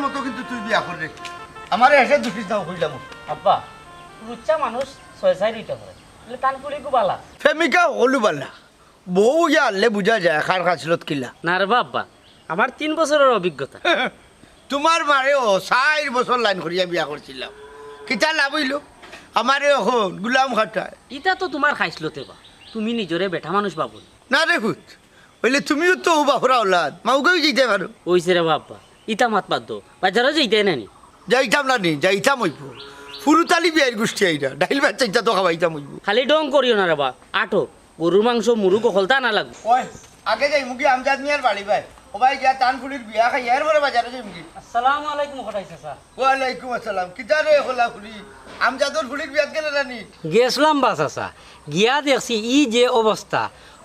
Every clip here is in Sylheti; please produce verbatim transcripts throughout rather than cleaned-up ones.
মতো কিন্তু তুই বিয়া কররে। আমারে হেষে দুষিস না, কইলাম। আব্বা, লুচ্চা মানুষ ছয় চাইর অইতা পারে, তান ফুড়ি খুব বালা। প্রেমিকা হকলউ বালা, বউ ইয়া আনলে বুঝা যায় কার খাছলত কিলা। না রে বা আব্বা, আমার তিন বছরর অভিজ্ঞতা। তুমার মারেও চাইর বছর লাইন করিয়া বিয়া করছিলাম, কিতা লাভ অইলো? আমারে অখন গুলাম খাটায়। ইতা তো তুমার খাছলতে বা, তুমি নিজরে বেটা মানুষ ভাবো নি। না রে পুত, অইলে তুমিও তো বাফর আওলাদ, মাউগাঁও যাইতায় পারো। অইছে রে বা আব্বা, ইতা মাত বাদ দেও, বাজারো যাইতায় না নি? যাইতাম না নি, যাইতাম অইবো। ফুরুতালি বিয়াইর গুষ্টি আইরা, ডাইল ভাত চাইটা তো খাওয়াইতাম অইবো। খালি ঢং করিও না রে বা, আটো, গরুর মাংস, মুরগ হকলতা আনা লাগবো। ওই, আগে যাইমুগি আমজাদ মিয়ার বাড়ি বায়। ও বায়, গিয়া তান ফুড়ির বিয়া খাইয়া এরপরে বাজারো যাইমুগি। আসসালামু আলাইকুম কটাই চাচা। ওয়ালাইকুম আসসালাম। কিতা রে হকলা ফুড়ি? আমজাদর ফুড়ির বিয়াত গেলে না নি? গেছলাম বা চাচা, গিয়া দেখছি ই যে অবস্থা,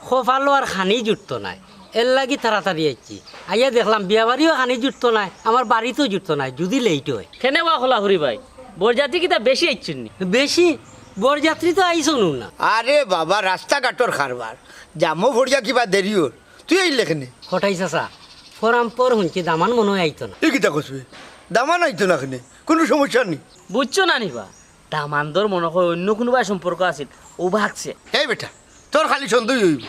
কপালো আর খানি জুটতো নায়, এরলাগি তাড়াতাড়ি আইছি। আইয়া দেখলাম বিয়া বাড়িও খানি জুটতো নায়, আমার বাড়িতও জুটতো নায়, যুদি লেইট অয়। কেনে বা হকলা ফুড়ি ভাই, বরযাত্রী কিতা বেশি আইছইন নি? বেশি? বরযাত্রী তো আইছইনউ না। আরে বাবা, রাস্তাঘাটর কারবার, জামো পড়িয়া কিবা দেরি অর, তুই আইলে কেনে? কটাই চাচা, পরামপর হুনছি দামান মনো অয় আইতো না। ই কিতা কছ বে? দামান আইতো না কেনে? কুনু সমস্যা নি? বুঝছো না নি বা, দামান্দর মনো অয় অইন্য কুনুবায় সম্পর্ক আছিল, অউ ভাগছে। এই বেটা, তোর খালি সন্দেহ অইবো।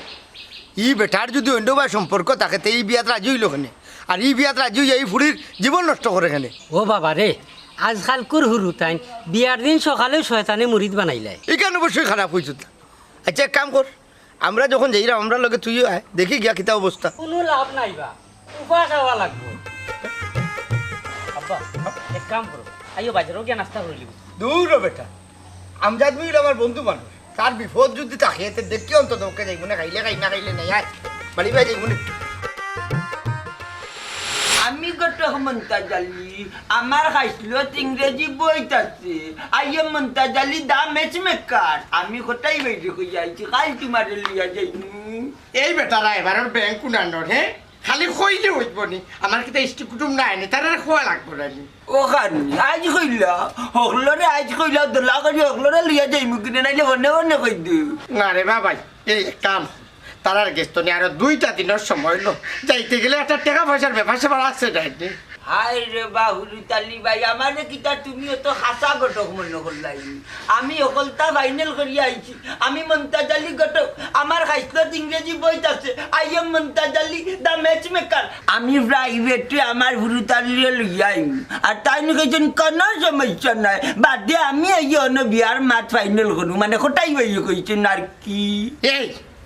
ই বেটার যুদি অইন্য বায় সম্পর্ক থাকে, তে ই বিয়াত রাজি অইলো কেনে? আর ই বিয়াত রাজি অইয়া ই ফুড়ির জীবন নষ্ট করে কেনে? ও বাবা রে, আজকালকুর হুরুতাইন বিয়ার দিন সকালেউ শয়তানে মুরিদ বানাইলায়। ইখান অবশ্যই খারাপ অইছে তো। আচ্ছা, এক কাম কর, আমরা যখন যাইরাম, আমরার লগে তুইও আয়, দেখি গিয়া কিতা অবস্থা। কুনু লাভ নাই বা, উপাস আওয়া লাগবো। আব্বা, এক কাম করো, আইও বাজারো গিয়া নাস্তা করিলিমু। দুরো বেটা, আমজাদ মিয়া আমার বন্ধু মানুষ, তার বিপদ যুদি থাকে, তে দেখি অন্তত পক্ষে যাইমুনে, খাইলে খাই, না খাইলে নাই, আয়, বাড়ি বায় যাইমুনে। আমি ঘটক মন্তাজ আলী, আমার খাছলত ইংরেজি বইত আছে। I am Montaj Ali, the matchmaker। আমি কটাই বাইরে কইয়া আইছি, কাইল তুমারে লইয়া যাইমু। এই বেটারা এবারর ব্যাংক কুনানোর, হে? খালি কইলে অইবো নি? আমার কিতা ইষ্টি কুটুম নাই নি? তারারে কওয়া লাগবো না নি? ও খানি, আইজ কইলা, হকলরে আইজ কইলা, দোলা করি হকলরে লইয়া যাইমু কিনে, নাইলে হনে হনে কই দিউ। না রে বাবাই, এই এক কাম, তারার গেছ তো নি আরো দুইটা দিনর সময় অইলো, যাইতে গেলে একটা টেকা পয়সার ব্যাপার স্যাপার আছে না নি? হায় রে বা হুরুতালি ভাই, আমারে কিতা তুমি অত খাছা ঘটক মনো করলায় নি? আমি হকলতা ফাইনাল করিয়া আইছি। আমি মন্তাজ আলী ঘটক, আমার খাছলত ইংরেজি বইত আছে, I am Montaj Ali, the matchmaker। আমি প্রাইভেটে আমার হুরুতালিরে লইয়া আইমু। আর তাইন কইছইন, "কুনু সমস্যা নাই, বাদে আমি আইয়া অনো বিয়ার মাত ফাইনাল করমু।" মানে কটাই বাইয়ে কইছইন আর কি। এই,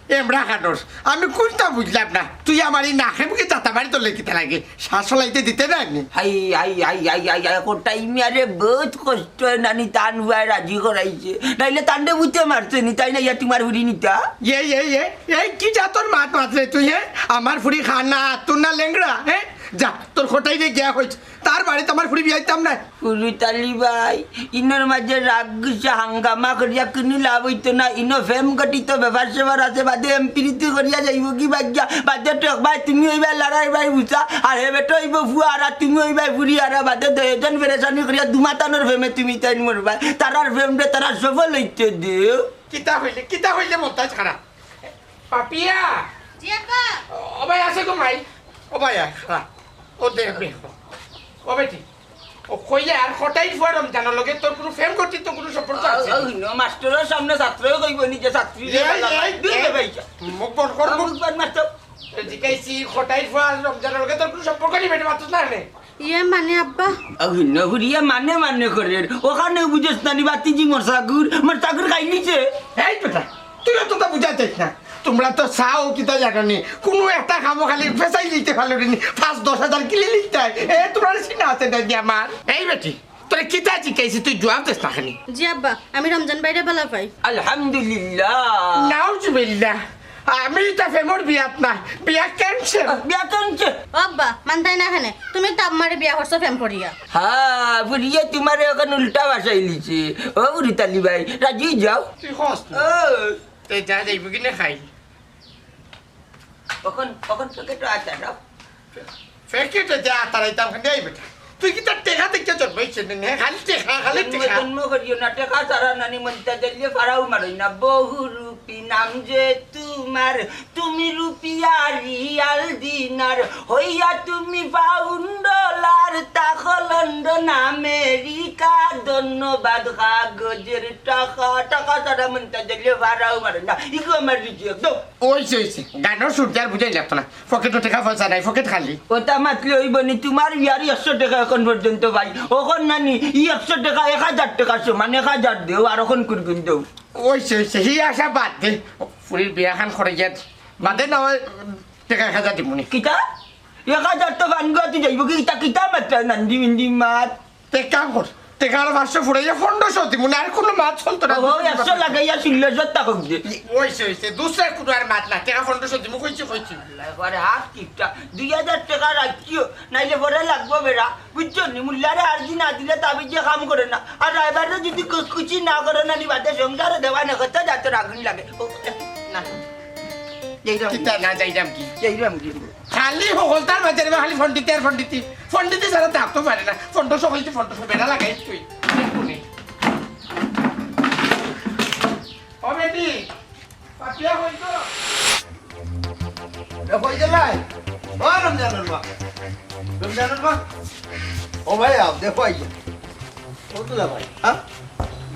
এমরা খানোস, আমি কুনতা বুঝলাম না। তুই আমার ই নাকে মুখে জাতা মারি ধরলে কিতা লাগে? শ্বাস চলাইতে দিতে না নি? Hi, hi, hi, hi, hi, hi, কটাই মিয়ারে বউত কষ্ট অয় নানি, তান ফুয়ায় রাজি করাইছে। নাইলে তানরে বুতে মারছে নি, তাইন আইয়া তুমার ফুড়ি নিতা। এই, এই, এই, এই কি জাতর মাত মাতরে তুই, হে? আমার ফুড়ি কানা, তুই না লেংড়া, হে? যা, তোর কটাইরে গিয়া কইছ, তার বাড়িত আমার ফুড়ি বিয়া দিতাম না। হুরুতালি ভাই, ইনোর মাঝে রাগ গুসা হাঙ্গামা করিয়া কুনু লাভ অইতো না। ইনো প্রেম ঘটিত ব্যাপার স্যাপার আছে, বাদে এমপিরিতি করিয়া যাইবোগি ভাগিয়া। বাদে টেক ভাই, তুমি অইবায় লড়াই ভাই বুঝা, আর হে বেটা অইবো ফুয়া, আর তুমি অইবায় ফুড়ি, আর বাদে দুইজন পেরেশানি করিয়া দুমাতানোর প্রেমে তুমি তাইন মরবায়। তারার প্রেমরে তারা সফল অইতে দেও। কিতা কইলে, কিতা কইলে মন্তাজ খারাপ? পাপিয়া! জি আব্বা। ও ভাই, আছে গো মাই। ও ভাই, আয়, খাড়া। ও দে, বে। ও বেটি, ও কইলে আর কটাইর ফুয়া রমজানর লগে তোর কুনু প্রেম করতি তো কুনু সম্পর্ক আছে? ও, হুনো, মাস্টরর সামনে ছাত্রয় কইবো নি যে ছাত্রী রে এই, বালা এই, ভাই। দূর এই, রে ভাই। মুখ বন্ধ কর, মুখ। মুখ বন্ধ মারতো। জিকাইছি, কটাইর ফুয়া রমজানর লগে তোর কুনু সম্পর্ক নি, বেটা মাতস না রে। ইয়ে মানে আব্বা। ও হুনো, হুরিয়া মানে মানে করের। অখানে বুঝস না নি, বাতিজি মরসাগুর, মরসাগুর খাইলিছে। এই বেটা, তুই অততা বুঝাইতে না। তুমরা তো চাও কিতা জানো নি? কুনু একটা কামো খালি ফেসাই লিতে পারলো নি। পাঁচ দশ হাজার কিলি লিতে হয়। এ, তুমরার সিনা আছে না নি আমার? এই বেটি, তোরে কিতা জিকাইছি, তুই জুয়াব দেস না খানি। জি আব্বা, আমি রমজান ভাইরে বালা পাই। আলহামদুলিল্লাহ। নাউজুবিল্লাহ। আমি ইতা প্রেমর বিয়াত না, বিয়া cancel। বিয়া cancel। ও আব্বা, মানতায় না কেনে? তুমি তো আমারে বিয়া করছো প্রেম করিয়া। হ্যাঁ, বুড়িয়ে তুমারে অখন উল্টা ভাষায় লিছে। ও হুরুতালি ভাই, রাজি যাও। তুই কস না। ও। তে যা যাইবো কিনে খাই। অখন, অখন প্যাকেটো আটা দাও। প্যাকেটো যে আটা রাইতাম খানি, এই বেটা। তুই কিতা টেকা দেখিয়া জন্মাইছস নি, হে? খালি টেকা, খালি জন্ম, টেকা। জন্ম করিও না, টেকা ছাড়া নানি মন্তা দিলে ফাড়াও মারই না। বহুরূপী নাম যে তুমার, তুমি রুপিয়া রিয়াল দিনার, হইয়া তুমি পাউন্ড ডলার, তা লন্ডন আমেরিকা, ধন্যবাদ কাগজের টাকা। টাকা ছাড়া মনটা দিলে ভাড়াও মারে না। ইগু আমার রিজিক, দাও। অইছে, অইছে। গানর সুর দিয়া আর বুঝাইন লাগতো না। পকেটো টেকা পয়সা নাই, পকেট খালি। ওটা মাতলে অইবো নি? তুমার বিয়ার একশো টেকা এখন পর্যন্ত ভাই। অখন নানি, ই একশো টেকা এক হাজার টেকার সমান, এক হাজার দেও, আর অখন কুরকুন দেও। অইছে, অইছে। হি আশা বাদ দে। ফুরির বিয়াখান করাইয়া বাদে না অয় টেকা এক হাজার দিমুনি। কিতা? এক হাজার তো ভাঙ্গুয়াতি যাইবো কি? কিতা, কিতা মাতরা নান্দি মিন্দি মাত? তে কাম কর, টেকা আরো পাঁচশো ফুরাইয়া পনেরোশো দিমু, না আর কুনু মাত চলতো না। ও, একশো লাগাইয়া ষোলোশো টাকা দে। অইছে, অইছে, দুসরা কুনু আর মাত না, টেকা পনেরোশো দিমু, কইছি, কইছি। আল্লাহ, এবারে হাত কিপটা, দুই হাজার টেকা রাখিও, নাইলে পরে লাগবো বেড়া, বুঝছো নি? মুল্লারে আরজি না দিলে তাবিজে কাম করে না, আর ড্রাইভাররে যদি খুশখুশি না করে না নি বাদে সংসারে দেওয়া না করতে যাতে আগুন লাগে। ও, না, যাইরাম। কিতা না যাইরাম কি? যাইরাম কি? খালি হকলতার মাঝে রে বা খালি পণ্ডিতি আর পণ্ডিতি। পণ্ডিতি ছাড়া তো আটতো পারে না। পনেরোশো কইছি, পনেরোশো বেড়া লাগাই তুই। দেখুনি। ও বেটি, পাপিয়া কই তো? এ কই গেলাই? ও রমজানর মা। রমজানর মা। ও ভাই, আও, দেখো আইয়া। ও দুলা ভাই, হ্যাঁ?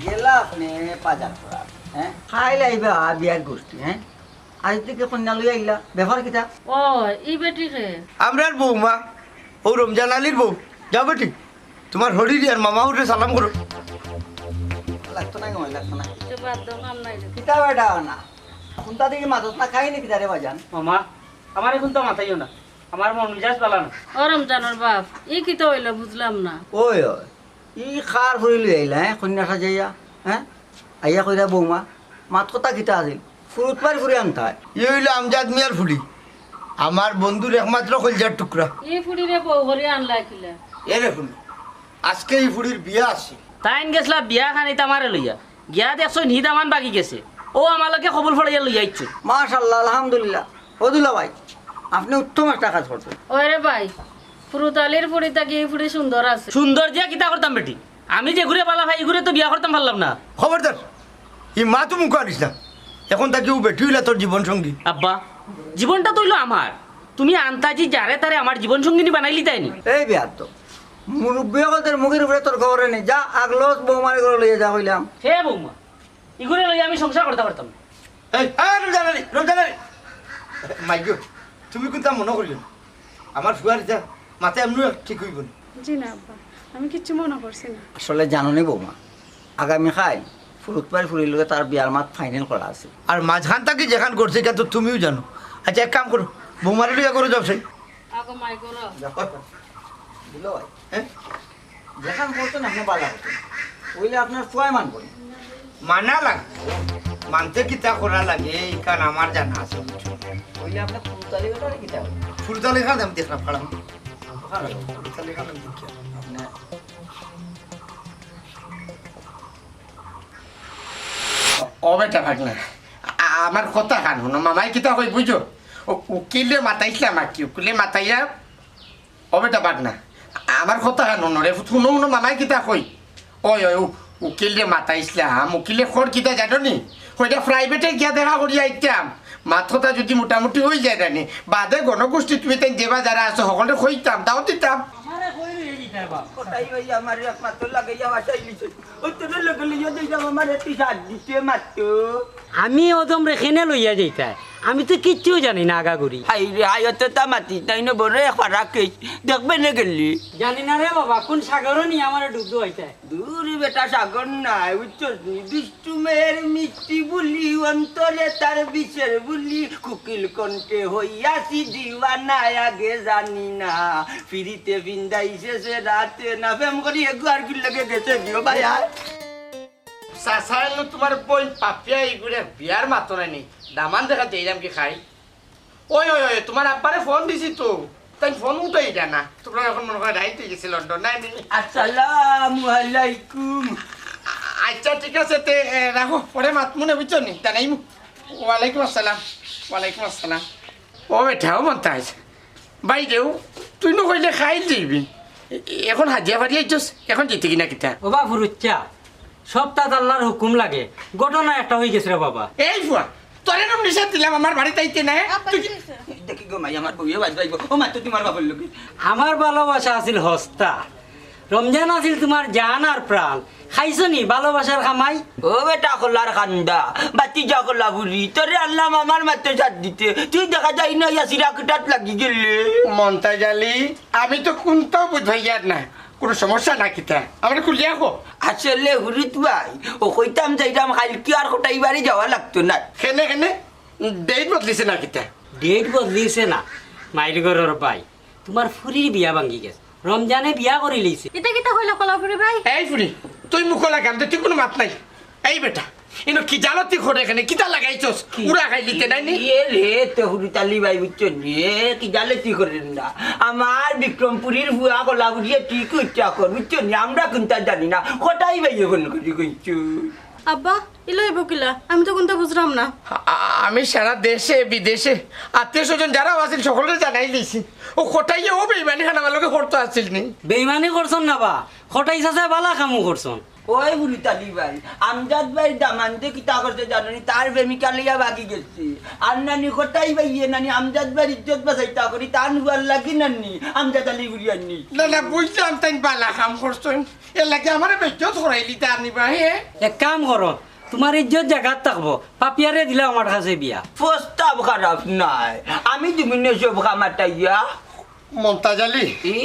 গেলা আপনে বাজার করা, হ্যাঁ? খাইল আইবা বিয়ার গোষ্ঠী, হ্যাঁ? আজ থেকে কন্যা লই আইলা, ব্যাপার কিতা? ও, ই বেটি কে? আমরার বৌমা, ও রমজান আলীর বউ। যাও বেটি, তুমার হরির আর মামা উঠে সালাম করো। লাগতো না গো, লাগতো না। কিতা বেটা না? কুনটা দেখি মাতস না, খাই নি কিতা রে বাজান? মামা, আমার এখন তো মাথাইও না, আমার মন মিজাজ বালা না। ও রমজানর বাপ, ই কিতা অইলো বুঝলাম না। ওই, ওই, ই কার ফুড়ি লই আইলা, হ্যাঁ? কন্যা সাজাইয়া, হ্যাঁ? আইয়া কইরা বৌমা, মাত কথা কিতা আছিল? ফুরুত পারি ফুড়ি আনতায়। ই অইলো আমজাদ মিয়ার ফুড়ি, আমার বন্ধুর একমাত্র কইলজার টুকরা। ই ফুড়িরে বউ করি আনলা কিলা? এরে হুনো, আজকে ই ফুড়ির বিয়া আছে। তাইন গেছলা বিয়া খানিত আমারে লইয়া, গিয়া দেখছইন হি দামান বাগি গেছে, অউ আমার লগে কবুল ফড়াইয়া লইয়া আইছইন। মাশাআল্লাহ, আলহামদুলিল্লাহ। ও দুলা ভাই, আপনে উত্তম একটা কাজ করছইন। ওরে ভাই, ফুরুত আলীর ফুড়ি থাকি ই ফুড়ি সুন্দর আছে। সুন্দর দিয়া কিতা করতাম বেটি? আমি যেগুরে বালা পাই, ইগুরে তো বিয়া করতাম পারলাম না। খবরদার, ই মাত মুখো আনিস না। এখন থাকি অউ বেটি অইলা তোর জীবন সঙ্গী। আব্বা, জীবনটা তো অইলো আমার, তুমি আন্তাজি যারে তারে আমার জীবন সঙ্গিনী বানাইলিতায় নি। এই বেয়াদব, মুরব্বি অকলর মুখর উপরে তর্ক করে নি। যা, আগলস বৌমারে ঘরো লইয়া যা কইলাম। হে বৌমা, ইগুরে লইয়া আমি সংসার করতাম পারতাম না। এই, এই, রমজান আলী, রমজান আলী। মাইগো, তুমি কুনতা মনো করিও না। আমার ফুয়ার ইতা মাথা এমনেউ ঠিক অইবো না। জি না আব্বা, আমি কিচ্ছু মনো করছি না। আসলে জানো নি বৌমা, আগামী কাইল ফুরুত ভাইর ফুড়ির লগে তার বিয়ার মাত final করা আছে। আর মাঝখান থাকি যেখান করছে, ইখান তো তুমিও জানো। আচ্ছা, এক কাম করো, বৌমারে লইয়া ঘরো যাও চাই। আগো মাই করো। যাও। দিল ভাই। হ্যাঁ? যেখান করছেন আপনি বালা করছেন। অইলে আপনার ফুয়ায় মানবো নি। মানা লাগে। মানতে কিতা করা লাগে, ইখান আমার জানা আছে, বুঝছো? অইলে আপনার ফুরুত আলী বেটারে কিতা? ফুরুত আলী খান আমি দেখলাম, খালাম। ওখানে ফুরুত আলী খান আমি দেখি। আপনি ও বেটা ভাগনা, আ-, আমার কথা খান হুনো, মামায় কিতা কই বুঝো? ও উকিলে মাতাইছিলাম আর কি, উকিলে মাতাইয়া, ও বেটা ভাগনা, আমার কথা খান হুনো রে, হুনো, হুনো, মামায় কিতা কই? ওই, ওই, উ-, উকিলরে মাতাইছিলাম, উকিলে কর কিতা জানো নি? কইরা private-এ গিয়া দেখা করিয়া আইতাম, মাত কথা যদি মোটামুটি অই যায় না নি, বাদে গণগোষ্ঠী তুমি তাই যেবা যারা আছো, হকলরে কইতাম, দাওয়াত দিতাম। আমারে কই রইয়া দিতায় বাপ? কটাই ভাই আমারে একমাত্র লাগাইয়া বাসাই লিছে। ও তোরে লগে লইয়া যাইতাম, আমারে তুই সাথ দিতে মাত্র। আমি ওদমরে কেনে লইয়া যাইতায়? আমি তো কিচ্ছু জানি না আগাগুড়ি। হায় রে, হায়, অততা মাতিস না, ইনো বড় এক ফারাক কেস। দেখবে নে গেলি। জানি না রে বাবা, কোন সাগরো নি আমারে ডুব দেওয়াইতায়। দূর বেটা, সাগর নায়, বুঝছস নি? দুষ্টু মেয়ের মিষ্টি বুলি, অন্তরে তার বিষের বুলি, কোকিল কণ্ঠে হইয়াছি দিওয়ানা, আগে জানি না। ফিরিতে ফিন্দাইছে সে রাতে না, প্রেম করি এগু আর গুল লগে গেছে দিও ভাই আর। চাচা এলো তোমার বইন পাপিয়া, ইগুরে বিয়ার মাতো নাই নি। দামান দেখা দেইলাম কি খাই। ওই, ওই, ওই, তোমার আব্বারে ফোন দিছি তো। তাই ফোন উঠাই দেয় না। তোমরা এখন মনে হয় রাইত হয়ে গেছে লন্ডন, না নি? আসসালামু আলাইকুম। আচ্ছা, ঠিক আছে, তে, এ, রাখো, পরে মাত মনে বুঝছো নি? জানাইমু। ওয়ালাইকুম আসসালাম। ওয়ালাইকুম আসসালাম। ও বেটা, ও মন্তাজ। ভাই রেও, তুই নু কইলে খাইল যাইবি। এ-, এখন হাজিয়া ফারি আইছস, এখন যেতে কি না কিতা? ও বা ফুরুচ্চা, সব তাত আল্লাহর হুকুম লাগে। ঘটনা একটা হই গেছে রে বাবা। এই ফুয়া, তোরে নু নিষেধ দিলাম আমার বাড়িত আইতে না, হ্যাঁ? আব্বা, তুই কি হইছে? দেখি গো মাই, আমার বউয়ে বাজ পাইবো। ও মা, তুই তোমার বাবার লোকে। আমার ভালোবাসা আছিল হস্তা, রমজান আছিল তুমার জান আর প্রাণ, খাইছো নি ভালোবাসার কামাই? ও বেটা কলার কান্দা, বাতিজা কলা ফুরি, তোরে আনলাম আমার মাত্র সাথ দিতে, তুই দেখা যায় না ইয়া সিরা কুটাত লাগি গেলে। মন্তাজ আলী, আমি তো কুন্তাও বুঝাইয়ার না, কুনু সমস্যা না কিতা? আমারে খুলিয়া কও। আসলে হুরুত ভাই, ও কইতাম যাইরাম কাইলকি আর কটাই বাড়ি যাওয়া লাগতো না। কেনে, কেনে? Date বদলিছে না কিতা? Date বদলিছে না, মাইর ঘরর ভাই। তুমার ফুরির বিয়া ভাঙ্গি গেছে, রমজানে বিয়া করি লইছে। ইতা কিতা কইলা কলা ফুরি ভাই? এই ফুরি, তুই মুখো লাগাম দে, তুই কুনু মাত নাই। এই বেটা, ইনো কি জালতি করে কেনে, কিতা লাগাইছস? উড়া খাইলিতে নাই নি? এ রে, তে হুরুতালি ভাই, বুঝছো নি? এ কি জালতি করের না? আমার বিক্রমপুরীর ফুয়া কলা ফুরিয়ে ঠিক ইচ্ছা কর, বুঝছো নি? আমরা কুন্তা জানি না, কটাই ভাই এখন করি কইছো। আব্বা, ইলা অইবো কিলা? আমি তো কুন্তা বুঝরাম না। আ-, আমি সারা দেশে বিদেশে আত্মীয় স্বজন যারা আছিল সকলরে জানাই দিছি। ও কটাইয়ে ও বেইমানি খান আমার লগে করতো আছিল নি? বেইমানি করছন না বা, কটাই চাচায় বালা কামও করছন। ওই হুরুতালি ভাই, আমজাদ ভাইর দামান্দে কিতা করছে জানো নি? তার প্রেমিকা লইয়া ভাগি গেছে। আর নানি কটাই ভাইয়ে নানি আমজাদ ভাইর ইজ্জত বাঁচাইতা করি, তান ফুয়ার লাগি নানি আমজাদ আলী ঘুরি আননি। না, না, বুঝলাম তাইন বালা কাম করছন। এর লাগি আমারে বেইজ্জত করাইলিতা আনিবা, হে? এক কাম করো, তুমার ইজ্জত জাগাত থাকবো, পাপিয়ারে দিলাও আমার কাছে বিয়া। প্রস্তাব খারাপ নায়, আমি দুমিনে সব কামাটাইয়া। মন্তাজ আলী, ই?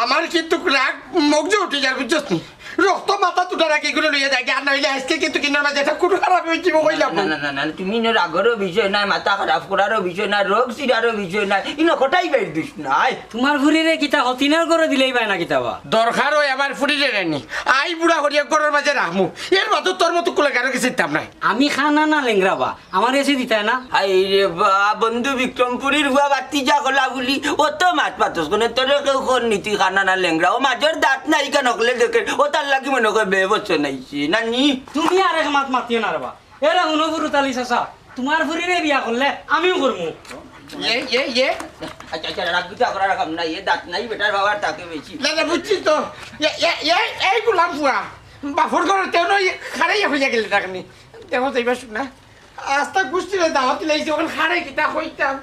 আমার কিন্তু রাগ মগজে উঠি যার, বুঝছস নি? রক্ত মাথাত উঠার আগে ইগুরে লইয়া যাইগি, আর নাইলে আইজকে কিন্তু কিনার মাঝে একটা খুন খারাপ অইযিবো কইলাম। না, না, না, না, তুমি ইনো রাগরও বিষয় নায়, মাথা খারাপ করারও বিষয় নায়, রোগ সিরারও বিষয় নায়, ইনো কটাই বাইর দিস নায়। তুমার ফুরিরে কিতা হতিনর ঘরো দিলাইবায় না কিতা বা? দরকার অয় আমার ফুরিরে রে নি, আই বুড়া করিয়া ঘরর মাঝে রাখমু, এর বাদে তোর মতো কুলাগারর গেছে দিতাম নায়। আমি কানা না লেংড়া বা, আমার গেছে দিতায় না। হায় রে বা, বন্ধু বিক্রমপুরীর ফুয়া বাতিজা কলা ফুরি, অত মাত মাতস কেনে, তোরে কেউ কর নি তুই কানা না লেংড়া, ও মাজর দাঁত নাই কেন হকলে দেখে, ও তার লাগি মনে কয় বে বছর নাইছে, নানি? তুমি আর এক মাত মাতিও না রে বা। এরে হুনো হুরুতালি চাচা, তুমার ফুরিরে বিয়া করলে আমিও করমু। এ, এ, এ। আচ্ছা, আচ্ছা, রাগ গুছা করার কাম নাই, এ দাঁত নাই, বেটার বাবার তাকে বেশি। না, না, বুঝছি তো। এ, এ, এ, এই গোলাম ফুয়া, বাপর ঘরে তেও নয়, খাড়াইয়া হইয়া গেলে ডাকনি। দেখো তো, এবার শুন না। আস্তা গুষ্টিরে দাওয়াত লাইছে, ওখানে খাড়াই কিতা হইতাম।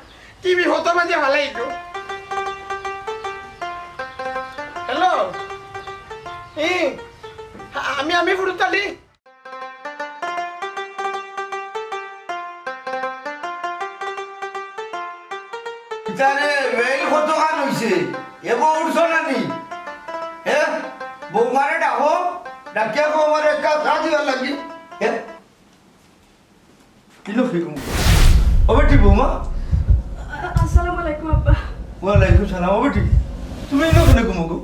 টিভি হতো মাঝে ভালাই তো। হ্যালো? এ, আমি, আমি ফুরুতালি। ইতারে মেইল কতখান অইছে? এবো উঠছো না নি? হে? বৌমারে ডাকো, ডাকিয়া কও আমারে এক কাপ চা দিবার লাগি। হে? কিলো খেয়ে ঘুমো? ও বেটি বৌমা? আ-, আসসালামু আলাইকুম আব্বা। ওয়ালাইকুম সালাম। ও বেটি, তুমি ইনো কেনে ঘুমো গো?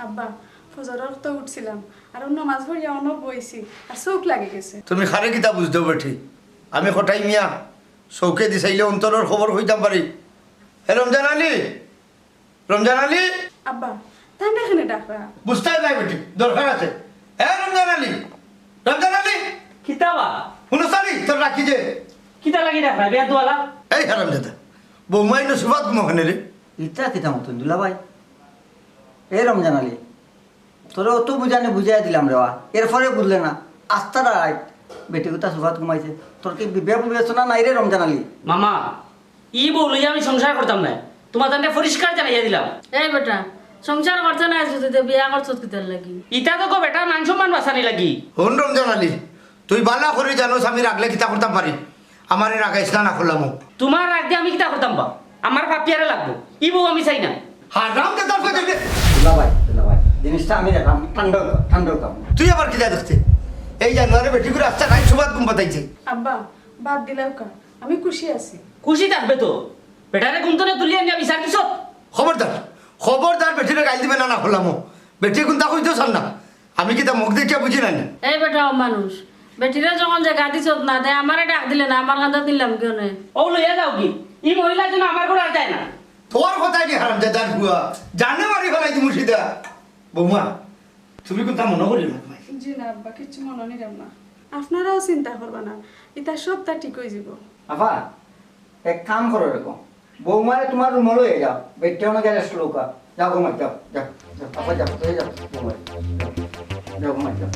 আব্বা, ফজরর তো উঠছিলাম, আর অন্য মাছ ভরিয়া অন্য বইছি, আর চোখ লাগি গেছে। তুমি খারে কিতা বুঝ দেও বেটি? আমি কটাই মিয়া, চোখে দিছাইলে অন্তরর খবর কইতাম পারি। হে রমজান আলী, রমজান আলী। আব্বা, তানরে কেনে ডাকরা? বুঝতায় নায় বেটি, দরকার আছে। হে রমজান আলী, রমজান আলী। কিতা বা? হুনো সারি, তোর রাখি যে। কিতা লাগি ডাকরা, বেয়াদওয়ালা? এই হারামজাদা, বৌমা ইনো সুবাত ঘুমো কেনে রে? ইতা কিতা মতন দুলাভাই? এ রমজান আলী, তোরে অত বুঝানি বুঝাই দিলাম রে বা, এরপরে বুঝলে না। আস্তা রাইত বেটি গুতা সুবাত ঘুমাইছে। তোর কি বিবেক বিবেচনা নাই রে রমজান আলী? মামা, ই বউ লইয়া আমি সংসার করতাম নায়, তুমার তানরে পরিষ্কার জানাইয়া দিলাম। এই বেটা, সংসার করতে নায় যদি তে বিয়া করছত কিতার লাগি? ইতা তো গো বেটার মান সম্মান বাঁচানি লাগি। হুন রমজান আলী, তুই বালা করি জানোস আমি রাগলে কিতা করতাম পারি। আমারে রাগাইস না, না করলাম। তুমার রাগ দিয়া আমি কিতা করতাম বা? আমার পাপিয়ারে লাগবো, ই বউ আমি চাই না। হারামজাদার ফুয়া দেখবে। দুলাভাই, দুলাভাই, জিনিসটা আমি দেখলাম, ঠান্ডা অইলো, ঠান্ডা অইলো। তুই আবার কিতা দেখতে? এই জানোয়ারে বেটি করে আস্তা রাইত সুবাত ঘুম পাতাইছে। আব্বা, বাদ দিলাও কা, আমি খুশি আছি। খুশি থাকবে তো, বেটারে ঘুম তনে তুলিয়া আনিয়া বিচার দিছত? খবরদার, খবরদার বেটিরে গাইল দিবে না, না করলাম। বেটি কুন্তা কইতো চার না। আমি কিতা মুখ দেখিয়া বুঝি না নি? এই বেটা অমানুষ, বেটিরে যখন জাগা দিছত না, তে আমারে ডাক দিলে না, আমার কান্দাত নিলাম কেনে? ও লইয়া যাওগি, ই মহিলা যেন আমার ঘরো আর যায় না। তোর কথায় নি হারামজাদার ফুয়া, জানে মারি ফালাই দিমু সিধা। বৌমা, তুমি কুন্তা মনো করিও না। জি না আব্বা, কিচ্ছু মনো নিরাম না। আপনারাও চিন্তা করবা না, ইতা সবতা ঠিক অইযিবো। আফা, এক কাম করো এরকম, বৌমারে তুমার রুমো লইয়া যাও, বেটিটা অনো গেলে রেস্ট লউক্কা। যাও ঘুমাই, যাও, যাও, যাও, আফা যাও, এই যাও, ঘুমাই, যাও, যাও ঘুমাই, যাও।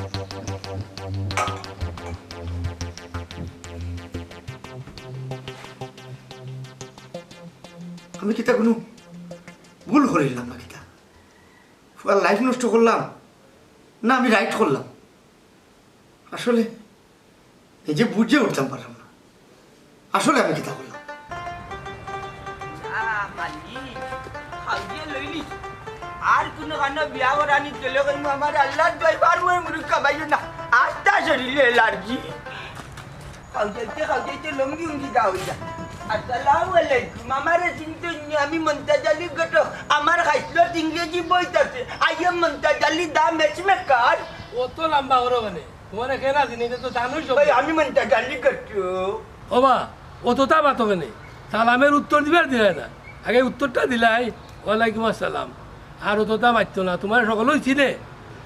আমি কিতা কুনু ভুল করিলাম না কিতা? লাইফ নষ্ট করলাম, না আমি রাইট করলাম? আসলে নিজে বুঝে উঠতাম পারলাম না, আসলে আমি কিতা করলাম। আহ, মালিক, খাওয়াইয়া লইলি। আর কুনু কানো বিয়া করানি গেলে কইমু, আমার আল্লার দোয়াই পারমু, মুরুক্কা বাইও না। আস্তা শরীরে অ্যালার্জি। খাওয়াইতে, খাওয়াইতে লঙ্গি উঙ্গি দা হইয়া। আসসালামু আলাইকুম। আমারে চিনতে নি, আমি মন্তাজ আলী ঘটক। আমার খাইছলত ইংরেজি বইত আছে। I am Montaj Ali, the matchmaker। অত লম্বা করো কেনে? তোমারে কেনা চিনি, ইটা তো জানোই সব। ভাই, আমি মন্তাজ আলী ঘটক। ও বা, অততা মাতো কেনে? সালামের উত্তর দিবার দিলায় না, আগে উত্তরটা দিলায়, "ওয়ালাইকুম আসসালাম।" আর অততা মাততো না, তোমারে সকলেউ চিনে।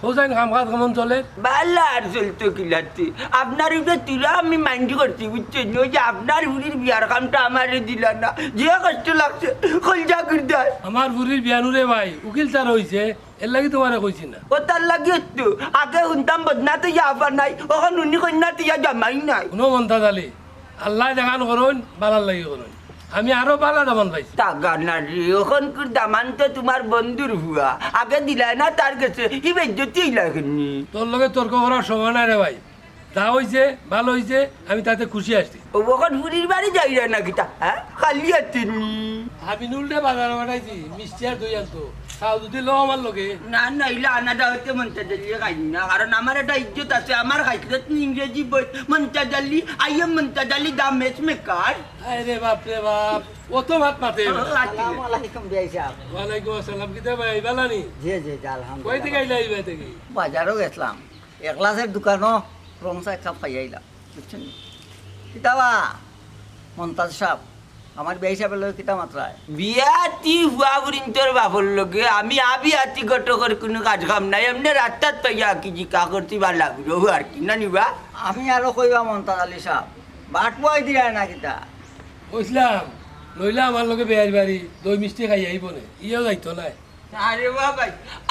হোসাইন, কাম কাজ কেমন চলে? বালা আর চলতো কিলাতে। আপনার উপরে তুলা আমি মাইন্ড করছি, বুঝছেন? ওই যে আপনার ফুরির বিয়ার কামটা আমারে দিলা না, যে কষ্ট লাগছে, কলজা গুর্দায়। আমার ফুরির বিয়া নু রে ভাই, উকিল স্যার অইছে, এর লাগি তোমারে কইছি না। ও তার লাগি তো, আগে হুনতাম বদনা তো ইয়া আফা নাই, অখন হুনি কইন্যা তো ইয়া জামাই নাই। হুনো মন্তাজ আলী, আল্লায় যেখান করইন, বালার লাগি করইন। আমি আরো বালা দামান পাইছি। তা গানা রে, অখনকুর দামান তো তোমার বন্ধুর ফুয়া। আগে দিলায় না তার গেছে, ই বেইজ্জতি অইলা কেনে? তোর লগে তর্ক করার সময় নাই রে ভাই। যা অইছে, ভালা অইছে, আমি তাতে খুশি আছি। ও, অখন ফুরির বাড়ি যাইরা না কিতা? হ্যাঁ? খালি আতে নি? আমি নুলরে বাজারো পাঠাইছি, মিষ্টি আর দই আনতো। চাও যদি লও আমার লগে। না, না, ইলা আনা দাওয়াতে মন্তাজ আলীয়ে খাইন না, কারণ আমার একটা ইজ্জত আছে, আমার খাইছলত নি ইংরেজি বইত, মন্তাজ Ali, I am Montaj Ali, the matchmaker। আরে বাপ রে বাপ, অত মাত মাতে। ও, আচ্ছা। আসসালামু আলাইকুম বিয়াই সাব। ওয়ালাইকুম আসসালাম, কিতা ভাই, বালা নি? জি, জি, জি, আলহামদুলিল্লাহ। কই থাকি আইলা এই বাড়ি থাকি? বাজারো গেছলাম, এক গ্লাসের দোকানো রং চা এক কাপ খাই আইলাম, বুঝছইন নি? কিতা বা, মন্তাজ সাব, আমার বিয়াই সাবর লগে কিতা মাতরায়? বিয়াতি ফুয়া ফুরিন্তর বাপর লগে, আমি আবিয়াতি ঘটকর কুনু কাজ কাম নাই, এমনে রাস্তাত পাইয়া কি জিকা করছি বা লাগলো আর কি, না নি বা? আমি আরো কইবা মন্তাজ আলী সাব, বাটুয়াই দিরায় না কিতা? কইছলাম, লইলা আমার লগে বিয়াইর বাড়ি, দই মিষ্টি খাই আইবো নে, ইও যাইতো নায়। আরে বাবা,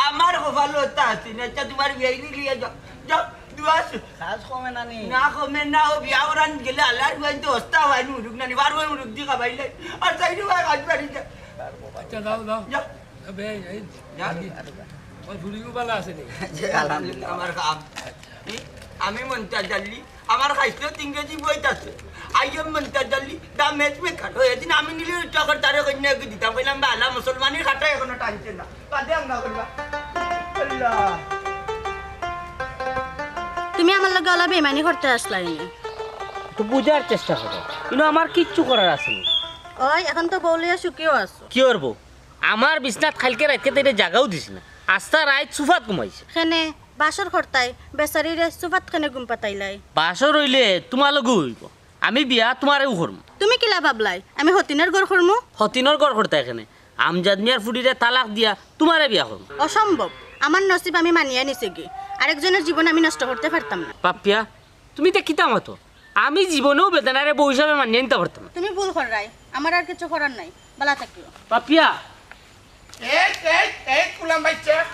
আমার কপালো অতা আছে না, আচ্ছা, তোমার বিয়াইরে লইয়া যাও, যাও, দোয়া আছে। কাজ কমে না নি? না কমে না, ও বিয়া করান গেলে আল্লার বিয়াইন তো হস্তা হয়, মুরুক না নি, বারো মুরুক দি খাবাইলে, আর তাই রে ভাই, কাজ পারি যা। আচ্ছা, যাও, যাও। যাও। এ বে, এই, যা। ওই ফুরিও বালা আছে নি? জি, আলহামদুলিল্লাহ। আমার কাম। এই, আমি মন্তাজ আলী, আমার খাইছলত ইংরেজি বইত আছে। I am Montaj Ali, the matchmaker। ওই এদিন আমি নিলে ওই টকর তারে কইন্যা এগু দিতাম। কইলাম, "বালা মুসলমানি খাটাই এখনো টানছে না।" বাদে আঙ্গা করবা। আল্লাহ। তুমি আমার লগে অলা বেইমানি করতে আসলায় নি? একটু বুঝার চেষ্টা করো। ইনো আমার কিচ্ছু করার আছে নি। ওই, এখন তো বউ লইয়া সুখেও আছো। কিওর বউ? আমার বিছনাত কাইলকে রাইতকে তাইরে জাগাও দিছি না। আস্তা রাইত সুফাত ঘুমাইছে। কেনে? বাসর করতায়, বেচারিরে সুফাত কেনে ঘুম পাতাইলায়? বাসর অইলে তোমার লগে অইবো। আমি বিয়া তোমারেউ করমু। তুমি কিলা ভাবলায় আমি হতিনর ঘর করমু? হতিনর ঘর করতায় কেনে? আমজাদ মিয়ার ফুরিরে তালাক দিয়া তোমারে বিয়া করমু। অসম্ভব, আমার নসিব আমি মানিয়া নিছি গি। আরেকজনর জীবন আমি নষ্ট করতে পারতাম না। পাপিয়া, তুমি ইতা কিতা মাতো? আমি জীবনেও বেদনারে বউ হিসাবে মানিয়া নিতাম পারতাম না। তুমি ভুল কররায়, আমার আর কিচ্ছু করার নাই। বালা থাকিও। পাপিয়া। এই, এই, এই, কুলাম বাইচ্চা,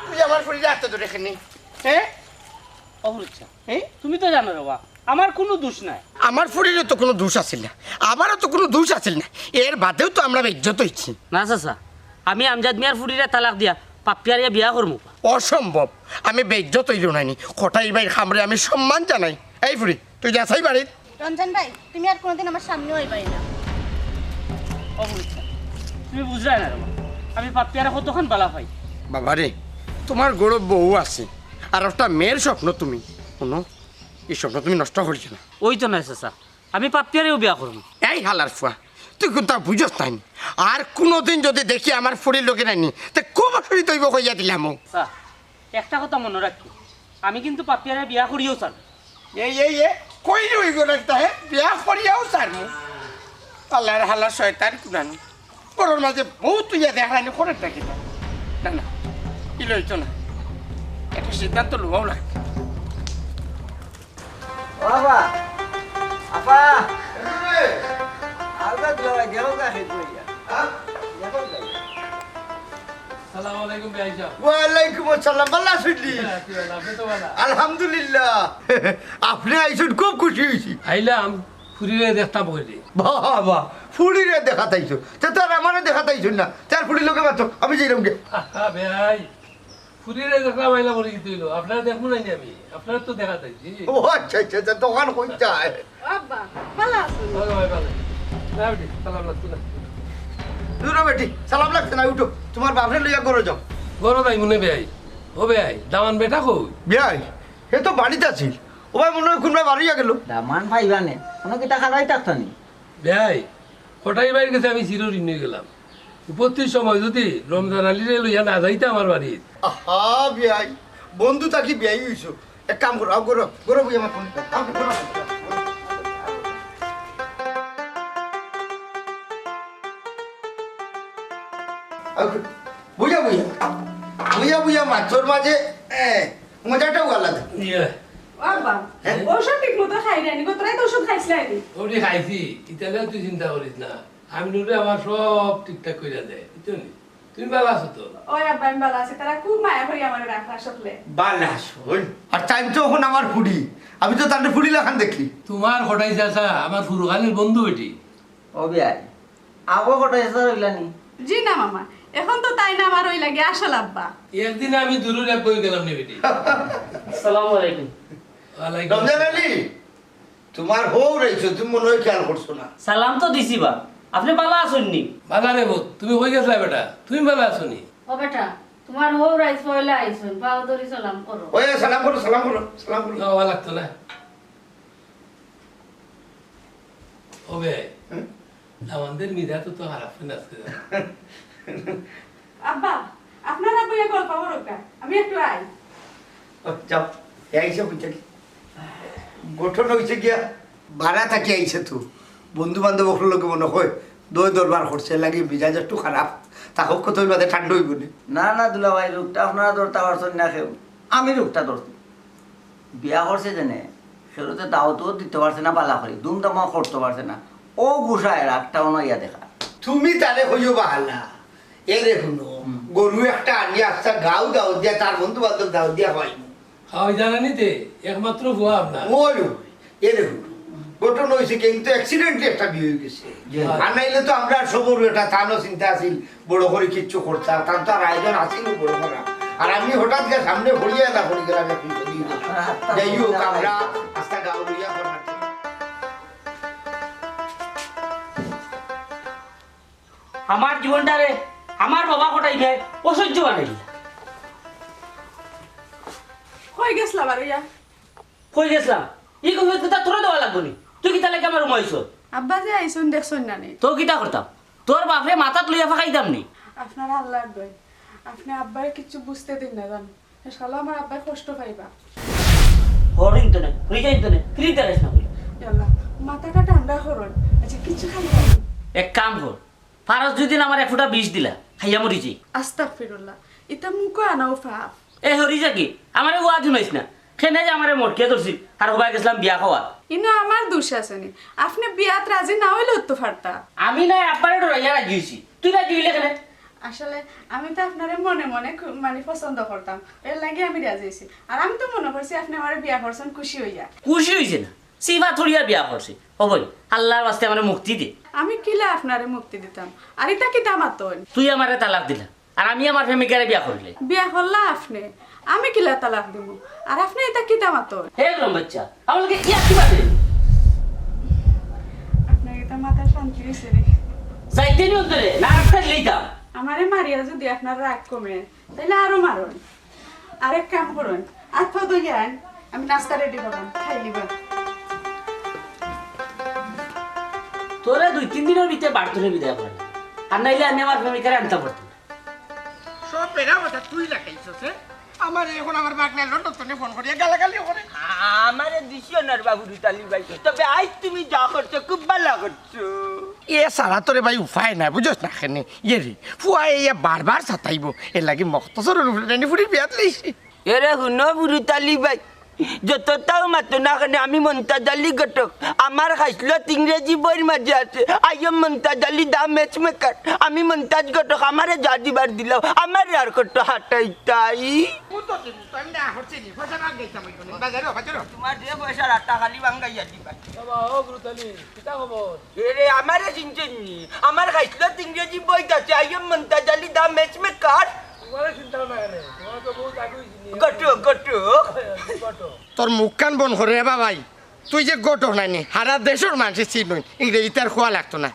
তুই আমার ফুরিরে আতো ধরে কেনে? হ্যাঁ? অ ফুরিচ্ছা, হ্যাঁ? তুমি তো জানো রে বা, আমার কুনু দুষ নাই। আমার ফুরিরও তো কুনু দুষ আছিল না, আমারও তো কুনু দুষ আছিল না। এর বাদেও তো আমরা বেইজ্জত অইছি। না চাচা, আমি আমজাদ মিয়ার ফুরিরে তালাক দিয়া পাপিয়ারে বিয়া করমু। অসম্ভব, আমি বেইজ্জত অইলে নায়নি। কটাই ভাইর কামরে আমি সম্মান জানাই। এই ফুরি, তুই যাছাই বাড়িত। রঞ্জন ভাই, তুমি আর কোনোদিন আমার সামনেও আইবায় না। অ ফুরিচ্ছা, তুমি বুঝরায় না রে বা, আমি পাপিয়ারে কতখান বালা পাই। বাবারে, তোমার ঘরো বউ আছে, আর একটা মেয়ের স্বপ্ন তুমি। হুনো, ই স্বপ্ন তুমি নষ্ট করিও না। অইতো নায় চাচা, আমি পাপিয়ারেউ বিয়া করমু। এই হালার ফুয়া, তুই কুন্তা বুঝস নায়নি। আর কুনুদিন যুদি দেখি আমার ফুরির লগে নায়নি, তে খুব অসুবিধা অইবো কইয়া দিলাম। চাচা, একটা কথা মনো রাখিও, আমি কিন্তু পাপিয়ারে বিয়া করিয়াউ ছাড়মু। এই, এই, এ, কইলে অইবো না কিতা, হে? বিয়া করিয়াউ ছাড়মু। আল্লার হালা শয়তান কুনানি। ঘরর মাঝে বউ তুইয়া দেখরানি করে থাকি না। না, না, ইলা অইতো না। একটা সিদ্ধান্ত লওয়াউ লাগবো। ও বাবা, আপা। আলগা দুলাভাই, দেখো গা হে কইয়া। হ্যাঁ? দেখো গা। সালাম আলাইকুম, বিয়াই সাব। ওয়ালাইকুম আসসালাম, ভালা আছইন নি? হ্যাঁ, কি ভালা, আপনি তো ভালা। আলহামদুলিল্লাহ। আপনি আইছইন, খুব খুশি অইছি। আইলাম, ফুরিরে দেখতাম কইরে। বাবা, ফুরিরে দেখাত আইছো। তে তার আমারে দেখাত আইছো না। তার ফুরির লগে মাতো, আমি যাইরাম গি। আহা, বিয়াই। ফুরিরে দেখলাম, আইলা মনে কিতা অইলো? আপনারে দেখমু নানি আমি? আপনারে তো দেখা যাইছে। ও আচ্ছা, আচ্ছা, আচ্ছা, দোকান কই যায়? ও আব্বা, ভালা আছইন? ভালা, ভাই, ভালা। না, বেটি, সালাম লাগতো না। দূর বেটি, সালাম লাগতো না, উঠো। তুমার বাপরে লইয়া ঘরো যাও। ঘরো যাইমু নে বেয়াই। ও বেয়াই, দামান বেটা কই? বেয়াই, হে তো বাড়িত আছিল। ও ভাই, মনে অয় কুনবায় বারইয়া গেলো। দামান পাইবা নে, কুনু কিতা খারাই থাকতো নি। বেয়াই, কটাই ভাইর গেছে আমি চিরঋণী অইগেলাম। বিপত্তির সময় যুদি রমজান আলীরে লইয়া না যাইতা আমার বাড়িত। আহা, বেয়াই, বন্ধু থাকি বেয়াই অইছো। এক কাম করো, আও ঘরো, ঘরো বইয়া মাত মাতো। আও ঘরো। আও, বইয়া, বইয়া। বইয়া, বইয়া মাতর মাঝে, এ, মজাটাও আলাদা। ইয়ে। ও আব্বা, হ্যাঁ? ঔষধ ঠিক মতো খাই নানি, গত রাইত ঔষধ খাইছলায় নি? ওরে খাইছি, ইতালে তুই চিন্তা করিস না। আমি নুরে আমার সব ঠিকঠাক কইরা দেয়, বুঝছো নি? তুমি ভালা আছো তো? ওই আব্বা, আমি ভালা আছি, তারা খুব মায়া করি আমারে রাখলা সকলে। ভালা আছো, ওই। আর তাইন তো অখন আমার ফুড়ি, আমি তো তারে ফুড়ি লাখান দেখি। তুমার কটাই চাচা আমার ফুরুকালের বন্ধু বেটি। ও বেয়াই, আগো কটাই চাচা অইলা নি? জি না মামা, অখন তো তাইন আমার অইলা গিয়া আসল আব্বা। একদিন আমি দুরুর এক বই গেলাম নি বেটি। আসসালামু আলাইকুম। ওয়ালাইকুম রমজান আসসালাম। আলী, তুমার হউর আইছে, তুমি মনে অয় খেয়াল করছো না। সালাম তো দিছি বা, আপনে ভালা আছইন নি? ভালা রে পুত, তুমি কই গেছলায় বেটা? তুমি ভালা আছো নি? ও বেটা, তুমার হউর আইজ পয়লা আইছইন, পাও ধরি সালাম করো। ওই সালাম করো, সালাম করো, সালাম করো। না, ওয়া লাগতো না। ও বে, হুম? দামান্দর মিজাজ তো খারাপ অইছে আজকে। আব্বা, আপনারা বইয়া গল্প করউক্কা, আমি একটু আই। ও, যাও, হে আইছে বুঝছো নি? ঘটনা অইছে গিয়া, বারা থাকি আইছে তো, বন্ধু বান্ধব অকলর লগে মনে অয় দই দরবার করছে, লাগি মিজাজ একটু খারাপ। থাকউক, কতদিন বাদে ঠান্ডা অইবো নি। না, না, দুলাভাই, রোগটা আপনারা ধরতা পারছইন না কেউ, আমি রোগটা ধরছি। বিয়া করছে যেনে, কেউরে দাওয়াতও দিতো পারছে না ভালা করি, ধুমধামও করতো পারছে না। অউ গুসায় রাগটা অনো আইয়া দেখা। তুমি তারে কইও বালা, এরে হুনো, হুম। গরু একটা আনিয়া আস্তা গাউ দাওয়াত দিয়া, তার বন্ধু বান্ধব দাওয়াত দিয়া খাওয়াইমু। খাওয়াই জানা নিতে একমাত্র ফুয়া আপনার। ওই, ওই, এরে হুনো। ঘটনা অইছে কি, কিন্তু accidentally একটা বিয়া অই গেছে। জি। আর নাইলে তো আমরা সবর একটা তানও চিন্তা আছিল, বড় করি কিচ্ছু করতা, তান তো আর আয়োজন আছিল বড় করা। আর আমি হঠাৎ গিয়া সামনে পড়িয়া না পড়ি গেলাম, এখন তো দিয়ে দিলাম। আচ্ছা, যাই হোক, আচ্ছা। আমরা আস্তা গাউ লইয়া করার জন্য। আমার জীবনটারে আমার বাবা কটাই ভাই অসহ্য বানাই দিলা। কই গেছলা বারইয়া? কই গেছলাম? ই কথা তো তোরে দেওয়া লাগবো নি। তুই কিতা লাগি আমার রুমো আইছস? আব্বা যে আইছইন দেখছইন না নি? তো কিতা করতাম? তোর বাপরে মাথাত লইয়া ফাঁকাইতাম নি। আপনারা আল্লাহর দোয়াই। আপনে আব্বারে কিচ্ছু বুঝতে দিন না জানো। শালা আমার আব্বায় কষ্ট পাইবা। হরিণ তো না, হয়ে যাইন তো না, ফিরিতে আস না বলে। ইয়াল্লা, মাথাটা ঠান্ডা করুন। আচ্ছা, কিচ্ছু খাইবা না? এক কাম কর, পারস যদি না আমার এক ফুটা বিষ দিলা, খাইয়া মরি যাই। আস্তাগফিরুল্লাহ, ইতা মুখো আনাও পাপ। এ হরি যাকি, আমারে ওয়াজ হুনাইস না। কেনে যে আমারে মটকিয়া ধরছিল, আর হবায় গেছলাম বিয়া খাওয়া। ইনো আমার দোষ আছে নি? আপনে বিয়াত রাজি না অইলেও তো পারতা। আমি নায় আব্বারে ডরাইয়া রাজি অইছি, তুই রাজি অইলে কেনে? আসলে আমি তো আপনারে মনে মনে খু-, মানে পছন্দ করতাম, এর লাগি আমি রাজি অইছি। আর আমি তো মনে করছি আপনে আমারে বিয়া করছেন খুশি অইয়া। খুশি অইছে না, সিফা থুড়িয়া বিয়া করছে। ও ভাই, আল্লাহর ওয়াস্তে আমারে মুক্তি দে। আমি কিলা আপনারে মুক্তি দিতাম? আর ইতা কিতা মাতইন? তুই আমারে তালাক দিলা, আর আমি আমার প্রেমিকারে বিয়া করলে। বিয়া করলা আপনে, আমি কিলা তালাক দিমু? আর আপনে ইতা কিতা মাতইন? হে গরম বাচ্চা, আমার লগে ইয়ার্কি মাতে। আপনার ইতা মাথা শান্তি অইছে রে। যাইতে নি অন্তরে, না রাখতে লইতাম। আমারে মারিয়া যদি আপনার রাগ কমে, তাইলে আরো মারুন। আরেক কাম করুন, আত পাও ধইয়া আইন, আমি নাস্তা রেডি করলাম, খাই নিবা। তোরে দুই তিন দিনর ভিতরে বাড়ি থনে বিদায় করা লাগে। আর নাইলে আমি আমার প্রেমিকারে আনতাম পারতাম না। সব বেড়া কথা তুই লাগাইছস, হ্যাঁ? আমারে এখন আমার বাগনায় লন্ডন থনে ফোন করিয়া গালাগালি করে। আমারে দিছিও না রে বাবু রুতালি ভাই, তবে আইজ তুমি যা করছো খুব ভালা করছো। এ ছাড়া তো রে ভাই উপায় নাই, বুঝছস না কেনে? ইয়ে রে, ফুয়ায় ইয়া বারবার সাতাইবো, এর লাগি মখতসরর উপরে নানি ফুড়ির বিয়াত লইছি। এরে হুনো বুরুতালি ভাই, যততাও মাতো না কেনে আমি মন্তাজ আলী ঘটক। আমার খাইছলত ইংরেজি বইর মাঝে আছে, I am Montaj Ali the matchmaker। আমি মন্তাজ ঘটক, আমারে যা দিবার দিলাও, আমারে আর কত হাটাইতায়। তোমার যে পয়সার আটা খালি ভাঙ্গাইয়া দিবা। বাবা, ও বুরুতালি, কিতা খবর? এরে, আমারে চিনছস নি? আমার খাইছলত ইংরেজি বইত আছে, I am Montaj Ali the matchmaker। তোমার চিন্তা না কেন? তোমার তো বহুত আগে হয়েছে। ঘটক, ঘটক। ঘটক। তোর মুখখান বন্ধ কর রে বাবাই। তুই যে ঘটক নায়নি, হারা দেশর মানষে চিনইন, ইংরেজিত আর কওয়া লাগতো না।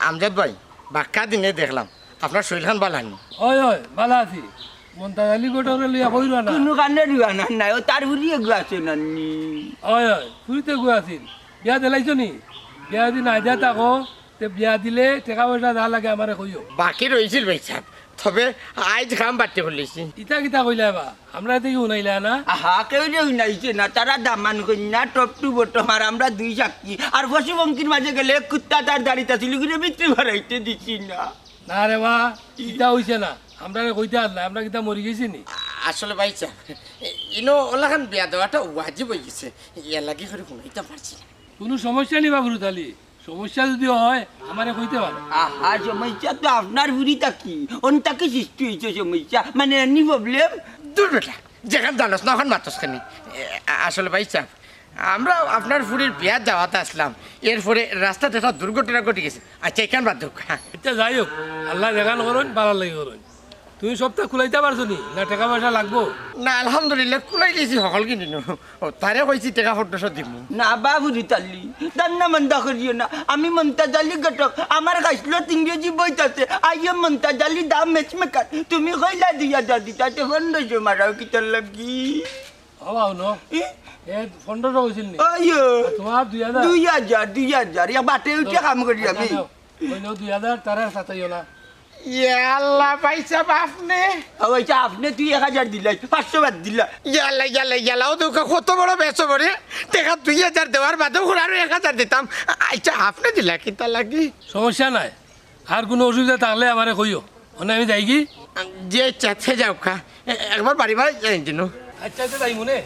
আমজাদ ভাই, বাক্কা দিনে দেখলাম, আপনার শরীরখান বালা নি? অয়, অয়, বালা আছি। মন্তাজ আলী ঘটকরে লইয়া কইরা না। কুনু কানে রুয়া না নাই, ও তার বুড়ি এগু আছে নানি। অয়, অয়, ফুড়ি তো এগু আছিল। বিয়া দিলাইছো নি? বিয়া যদি না দিয়া থাকো, তে বিয়া দিলে টেকা পয়সা যা লাগে আমারে কইও। বাকি রইছিল ভাইসাব, তবে আইজ কাম বাট্টি করিলিছি। ইতা কিতা কইলায় বা? আমরারে দেখি হুনাইলায় না? আহা, কেউরে হুনাইছে না, তারা দামান কইন্যা, top to bottom, আর আমরা দুই সাক্ষী। আর পশু পঙ্খির মাঝে গেলে কুত্তা তার দাড়িত আছিল, ইগুরে ভিতরে বারাইতে দিছি না। না রে বা, ইতা অইছে না। আমরারে কইতে আছলায়, আমরা কিতা মরি গেছি নি? আসলে ভাইসাব, ইনো অলাখান বিয়া দেওয়াটা ওয়াজিব অইগেছে, এরলাগি করি হুনাইতাম পারছি না। কুনু সমস্যা নি বা ফুরুত আলী? সমস্যা যদি অয়, আমারে কইতে পারো। আহা, সমস্যা তো আপনার ফুড়ি থাকি, অন থাকি সৃষ্টি অইছে সমস্যা, মানে any problem? দূর বেটা, যেখান জানোস না, অখান মাতস কেনে? এ, আ-, আসলে ভাইসাব, আমরা আপনার ফুড়ির বিয়ার দাওয়াত আছলাম, এরপরে রাস্তাত একটা দুর্ঘটনা ঘটি গেছে। আচ্ছা, ইখান বাদ দেউক্কা। আচ্ছা, যাই হোক, আল্লায় যেখান করইন, বালার লাগি করইন। তুমি সবতা কুলাইতা পারছো নি? না টেকা পয়সা লাগবো? না, আলহামদুলিল্লাহ, কুলাইলিছি হকলগিনিউ। ও, তারে কইছি টেকা পনরোশো দিমু। না বা ফুরুত আলী, ধান্দা মান্দা করিও না। আমি মন্তাজ আলী ঘটক, আমার খাইছলত ইংরেজি বইত আছে, I am Montaj Ali the matchmaker। তুমি কইলা দুই হাজার দিতায়, তে পনরোশো মারাও কিতার লাগি? ও বাবু, নো। ই? এ পনরোশো কইছিল নি? ওই ও। আর তোমার দুই হাজার? দুই হাজার, দুই হাজার। ইয়া বাটে উঠে কাম করি আমি। আচ্ছা, নেও। ওই নেও দুই হাজার, তারে আর সাতাইও না। ইয়া আল্লাহ, ভাইসাব, আপনে? ও ভাইসাব, আপনে তুই এক হাজার দিলাই, পাঁচশো বাদ দিলা। ইয়া আল্লাহ, ইয়া আল্লাহ, ইয়া আল্লাহ, ও দেউক্কা কত বড় বেচবো রে। টেকা দুই হাজার দেওয়ার বাদেও করে আরো এক হাজার দিতাম। আচ্ছা, আপনে দিলা কিতার লাগি? সমস্যা নাই, আর কুনু অসুবিধা থাকলে আমারে কইও। অনে আমি যাইগি? জি আচ্ছা, তে যাউক্কা। এ-, একবার বাড়ি বাড়ি যাই দিন। আচ্ছা, আচ্ছা, যাইমু নে।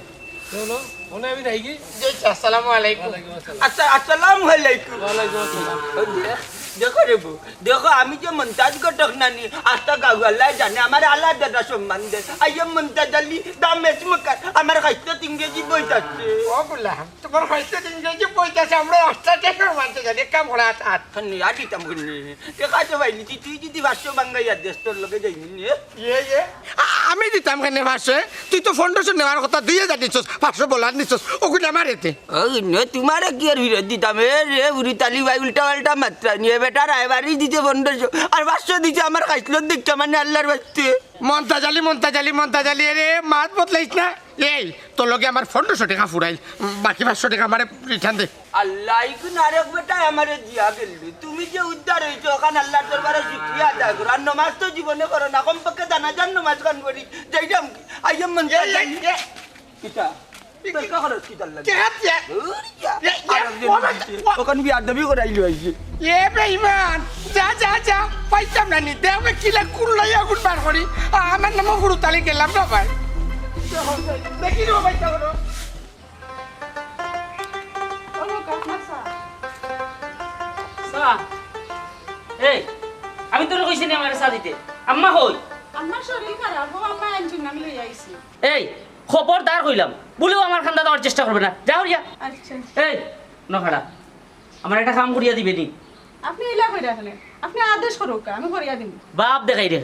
চলো, অনে আমি যাইগি? জি আচ্ছা, আসসালামু আলাইকুম। ওয়ালাইকুম আসসালাম। আচ্ছা, আসসালামু আলাইকুম। ওয়ালাইকুম আসসালাম। ওই যে, দেখো রে বউ, দেখো আমি যে মন্তাজ ঘটক নানি, আস্তা গাঁওআলায় জানে, আমারে আলাদা সম্মান দেয়। I am Montaj Ali the matchmaker, আমার খাইছলত ইংরেজি বইত আছে। ও গুলাম, তোমার খাইছলত ইংরেজি বইত আছে, আমরা আস্তা দেশর মানষে জানি, কাম করা আট আট। খানি আর দিতাম খানি। টেকা তো পাইলিছি, তুই যদি পাঁচশো ভাঙ্গাইয়া দেস, তোর লগে যাইমু নে। ইয়ে, ইয়ে। আ-, আমি দিতাম কেনে পাঁচশো, এ? তুই তো পনরোশো নেওয়ার কথা, দুই হাজার নিছস, পাঁচশো বলার নিছস, ওগুলি আমার এতে। ওই নে, তোমারে কিয়ার ফিরত দিতাম, এ রে, ফুরুত আলী ভাই, উল্টা পাল্টা মাতরায় নি, এ বেটা রায়বাড়ি দিছে পনরোশো, আর পাঁচশো দিছে আমার খাইছলত দেখিয়া, মানে আল্লার ওয়াস্তে। মন্তাজ আলী, মন্তাজ আলী, মন্তাজ আলী, এরে মাত বদলাইস না। এই, তোর লগে আমার পনরোশো টেকা ফুরাইল, বাকি পাঁচশো টেকা আমারে return দে। আল্লাহ, ইগুন আরেক বেটায় আমারে দিয়া গেল। তুমি যে উদ্ধার অইছো, অখান আল্লার দরবারে শুকরিয়া আদায় করো। আর নমাজ তো জীবনে পড়ো না, কমপক্ষে জানাজার নমাজ খান পড়ি। যাইরাম কি? I am মন্তাজ আলী। কিতা? তুই কা খরচ কিতার লাগি? কে হাত দিয়া? ধুর ইয়া। এ, এ, আরেকজন ও ভাই, দিছে। ও অখান বিয়াদবি করাইলো আইছে। এ বেইমান, যা, যা, যা, পাইতাম না নি। দেখ বে কিলা কুল্লাই আগুন বার করি। আ-, আমার নামও ফুরুত আলী, গেলাম রে ভাই। দেখি রে ভাই, তা করো। চা। এই, আমি তোরে কইছি নি আমারে চা দিতে? আম্মা কই? আমার শরীর খারাপ, ও আম্মা আনছইন, আমি লই আইছি। এই, খবরদার কইলাম, ভুলেও আমার কান্দা দেওয়ার চেষ্টা করবে না। যা হরিয়া। আচ্ছা। এই, নখাড়া, আমার একটা কাম করিয়া দিবে নি? আপনে ইলা কইরা কেনে? আপনে আদেশ করউক্কা, আমি করিয়া দিমু। বাপ দেখাই রে।